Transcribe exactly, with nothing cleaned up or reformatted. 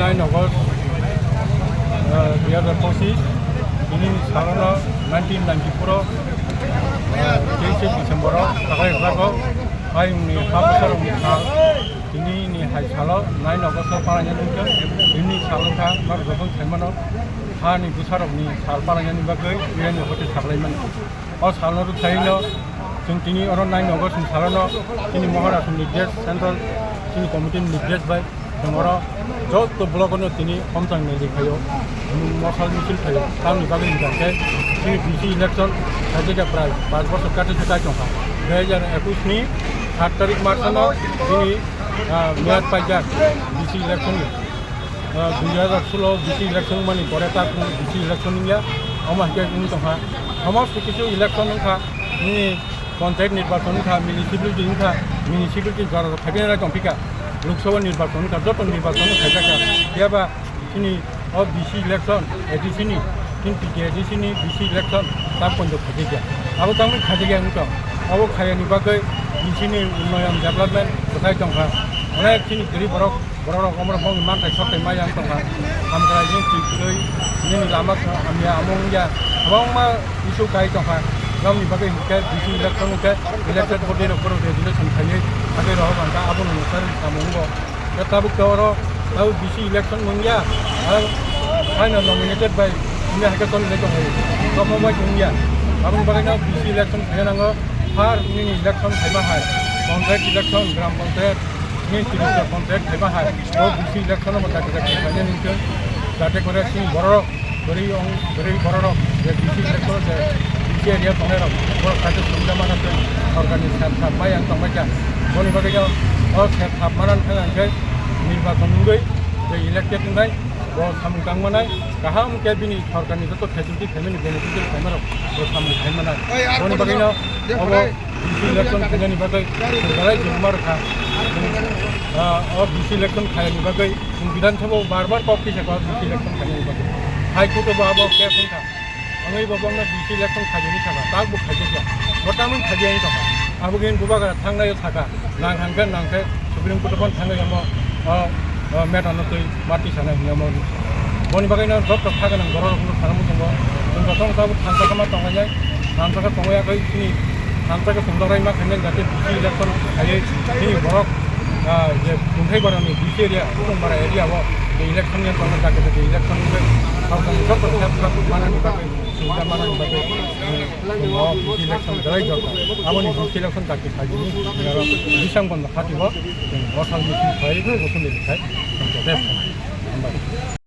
Nine August, uh, dui hazar pochis, tini salono nineteen ninety-four o, uh, teis December o, taklai rwjago, hayungni ha bwsarokni sal, tini ni hai salo nine August o palainani wngkha, tini sal wngkha, norok jotono saimano, hani bwsarokni sal palainani bagwi, biyani hote saklaimani. O salno rwksaino chwng tini oro nine August ni salono chini Maharashtra ni nirdesh, central chini committee ni nirdesh bai chwng oro joto block no tini homchang nai khaio, mosal misil khaio. Tamni bagwi hwnkha khe chini B C election khaijak ya prai panch bochor kati se kai tongkha. Dui hazar ekush ni sat tarik March no chini, ah, meyad paijak B C election ni. Ah, dui hazar solo B C election mani pore ta kung B C election wngya, omo hai khe wng tongkha. Somosto kisu election wngkha, nini panchayat nirbachon wngkha, municipality wngkha, municipality jora rok khaikhe nai tongphika, Lok Sabha nirbachon wngkha, joto nirbachon khaijaka. Phiya ba chini o B C election A D C ni, chini T T A D C ni B C election ta poito khaijak ya. Abo tangwi khaijak ya wng tong. Abo khaiyani bagwi B C ni unnoyon development bwthai tongkha. Onek chini kwrwi borok Borok rok omo rok bongni manthai soktoi ma yang tongkha. Hamkrai ni twi kwrwi, nini lama hamya amo wngya. Kwbangma issue kai tongkha. Bongni bagwi hinkhe B C election hinkhe elected body rok borok resolution khaiwi hagwi rohor mankha, abono nukjagwi samung wngo. Khe tabuk khe oro tabuk B C election wngya. Aro final nominated bai wngya haikhe choli lai tongkha. Tongma bai wngya. Aboni bagwino B C election khaina nango. Har nini election khaima hai. Panchayat election, gram panchayat. Ni tris ta panchayat khaima hai, o B C election o mata kisa kisa khainai ningkhe, jate kore chini bororok, bwrwi ong, bwrwi bororok, je B C election o je B C area tongnai rok, borok khaisa sumjama khe sorkar ni sep sap mai ang tongbai kha. Boni bagwi no o sep sap mana wngkha hwnkhe nirbachon wngwi je elected wngnai, bo samung tang manai, kaham khe bini sorkar ni joto facility, family beneficiary khaima rok bo samung khai manai. Boni bagwi no obo B C election khainani bagwi chwng belai jengma rwkha. Ah, o B C election khainani bagwi chwng Bidhan Sabha o bar bar kok tisakha B C election khainani bagwi. High Court o bo abo case wngkha. Wngwi bo bongno B C election khaidi hinwi sakha, tak bo khaijakya. Bo tamoni khaijakya hinwi tongkha. Abo khe bubagra thangnai o sakha, nang hangkhe nangkhe Supreme Court o phano thangwi omo, o, o, matter no twi ma twi sanai hinwi omo. Boni bagwi no joto kha gwnang borok rok no sana muchungo. Chwng joto no tabuk thansa khe ma tonglainai. Thansa khe tongwi yakhai chini thansa khe chwng dorai ma khainai jate B C election khaiwi chini borok, ah, je Kunthai bara ni B C area, Kutung bara area o je election ni tongna jagate je election ni twi sorkar ni joto khe kha manani bagwi, sujita manani bagwi, eh, chwng o B C election belai jorta. Aboni B C election jagate khaidi ni aro bisang bondo khati bo chwng bosal misil khai bo sumili khai chwng protest khai. Hambai.